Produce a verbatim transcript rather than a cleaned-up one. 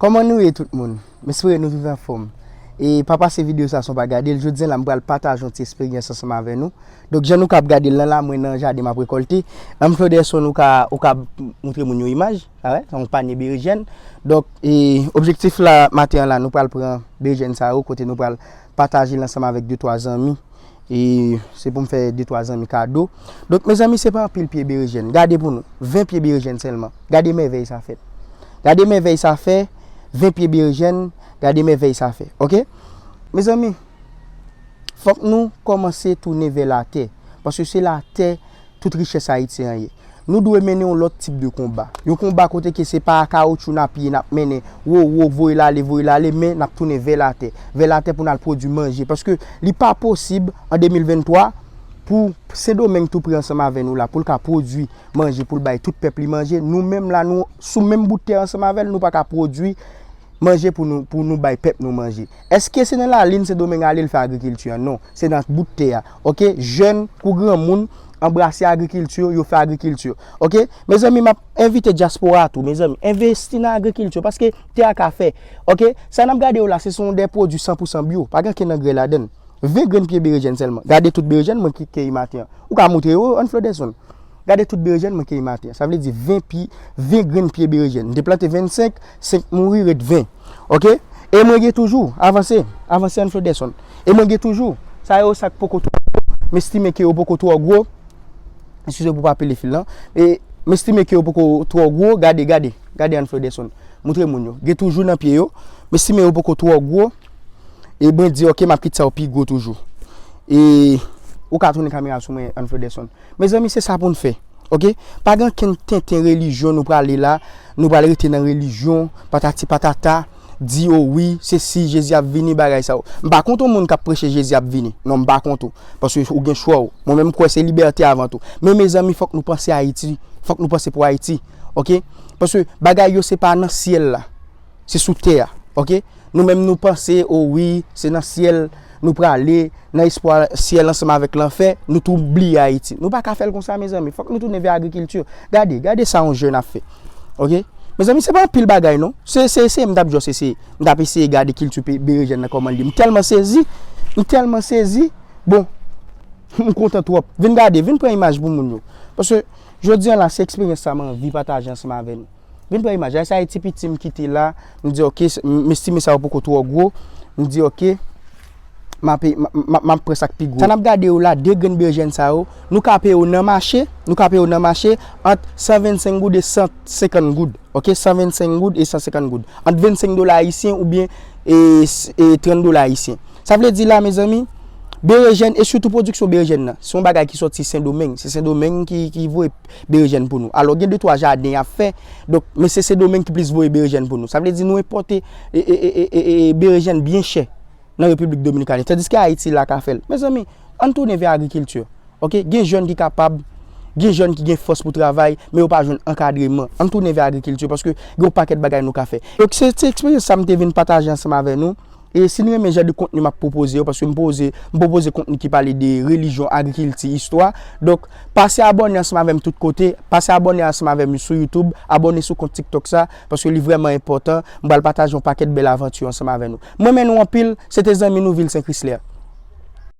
Kòman nou ye tout moun? M espere nou tout anfòm. E pa pase videyo sa san w pa gade l. Jodi a la, m pral pataje yon ti esperyans ansanm avè nou. Donk, jan nou kab gade l lan la, mwen nan jaden m ap rekòlte. Ann Flodèson, ou ka, ou ka moutre moun yo imaj, a wè, yon panye berejèn. Donk, e, objektif la, maten an la, nou pral pran berejèn sa yo, kote nou pral pataje l ansanm avèk de twa zanmi. E se pou m fè de twa zanmi kado. Donk, mezanmi, se pa anpil pye berejèn. Gade pou nou. Ven pye berejèn sèlman. Gade mèvèy sa fè. Gade mèvèy sa fè. Ven pye berejèn. Gade mèvèy sa fè. Oke? Mezanmi, fòk nou kòmanse tounen vè latè. Paske se latè tout richès ayisyen an ye. Nou dwe mennen yon lòt tip de konba. Yon konba kote ke se pa a kawotchou n ap ye, n ap mennen, wo, wo, voye l ale, voye l ale, men n ap tounen vè latè. Vè latè pou n al pwodui manje. Paske li pa posib an de mil venntwa pou Sendomeng tou pre ansanm avè nou la, pou l ka pwodui manje, pou l bay tout pèp li manje. Nou menm la, nou sou menm bout tè ansanm avè l, nou pa ka pwodui manje pou nou, pou nou bay pèp nou manje. Èske se nan lalin Sendomeng ale l fè agrikilti an? Non, se nan bout tè a. Oke? Jèn kou granmoun anbrase agrikilti, yo fè agrikilti. Oke? Mezanmi, m ap envite dyaspora a tou, mezanmi, envesti nan agrikilti, paske tè a ka fè. Oke? Sa n ap gade yo la, se se yon de pwodui san pou san byo. Pa gen ankenn angrè ladan l. Ven grenn pye berejèn sèlman. Gade tout berejèn mwen ki keyi maten an. Ou ka moutre yo, Ann Flodèson. Gade tout berejèn mwen keyi maten an. Sa vle di ven pye, ven grenn pye berejèn. M te plante vennsenk, senk mouri, ret ven. Oke? E mwen gen toujou. Avanse. Avanse, Ann Flodèson. E mwen gen toujou. Sa yo, sa k poko twò gwo. M estime ke yo poko twò gwo. Eskize pou pa pile fil lan. E m estime ke yo poko twò gwo. Gade, gade. Gade, Ann Flodèson. Moutre moun yo. Gen toujou nan pye yo. M estime yo poko twò gwo. E mwen di, oke, m ap kite sa yo pi gwo toujou. E ou ka tounen kamera sou mwen, Ann Flodèson. Mezanmi, se sa pou n fè. Oke? Pa gen ankenn tenten relijyon nou prale la. Nou pral rete nan relijyon, patati patata. Di, o wi, se si Jezi ap vini, bagay sa yo. M pa kont yon moun k ap preche Jezi ap vini. Non, m pa kont ou. Paske ou gen chwa w. Mwen menm, m kwè se libète avan tou. Men, mezanmi, fòk nou panse Ayiti. Fòk nou panse pou Ayiti. Oke? Paske bagay yo, se pa nan syèl la. Se sou tè a. Oke? Nou menm, nou panse, o wi, se nan syèl nou prale, nan espwa syèl ansanm avèk lanfè, nou tou bliye Ayiti. Nou pa ka fè l konsa, mezanmi. Fòk nou tounen vè agrikilti. Gade, gade sa yon jèn ap fè. Oke? Mezanmi, se pa anpil bagay, non. Se, se eseye m t ap just eseye. M t ap eseye gade kilti pe-, berejèn nan kòman l ye. M tèlman sezi. M tèlman sezi. Bon, m kontan twòp. Vin gade, vin pran imaj pou moun yo. Paske, jodi a la, se eksperyans sa m anvi pataje ansanm avè nou. Vin pran imaj. Sa e ti piti m kite la. M di, oke, s-, m, m estime sa yo poko twò gwo. M di, oke, m ap, m, m, m ap pran sa k pi gwo. Sa n ap gade yo la, de grenn berejèn sa yo, nou ka peye yo nan mache, nou ka peye yo nan mache ant san vennsenk goud e san senkant goud. Oke, san vennsenk goud e san senkant goud. Ant vennsenk dola ayisyen oubyen, e, s-, e, trant dola ayisyen. Sa vle di la, mezanmi, berejèn, e sitou pwodiksyon berejèn nan, se yon bagay ki sòti Sendomeng. Se Sendomeng ki, ki voye berejèn pou nou. Alò, gen de twa jaden y ap fè. Donk, men se Sendomeng ki plis voye berejèn pou nou. Sa vle di nou enpòte, e, e, berejèn byen chè nan Repiblik Dominikani. Tandiske Ayiti la ka fè l. Mezanmi, ann tounen vè agrikilti. Oke? Gen jèn ki kapab, gen jèn ki gen fòs pou travay, men yo pa jwenn ankadreman. Ann tounen vè agrikilti paske gen yon pakèt bagay nou ka fè. Donk, se ti eksperyans sa m te vin pataje ansanm avè nou. E si n renmen jan de kontni m ap pwopoze yo, paske m poze, m pwopoze kontni ki pale de relijyon, agrikilti, istwa. Donk, pase abòne ansanm avè m tout kote, pase abòne ansanm avè m sou YouTube, abòne sou kont TikTok sa, paske li vrèman enpòtan. M pral pataje yon pakèt bèl avanti ansanm avè nou. M renmen nou anpil, se te zanmi nou Vilsen Chrysler.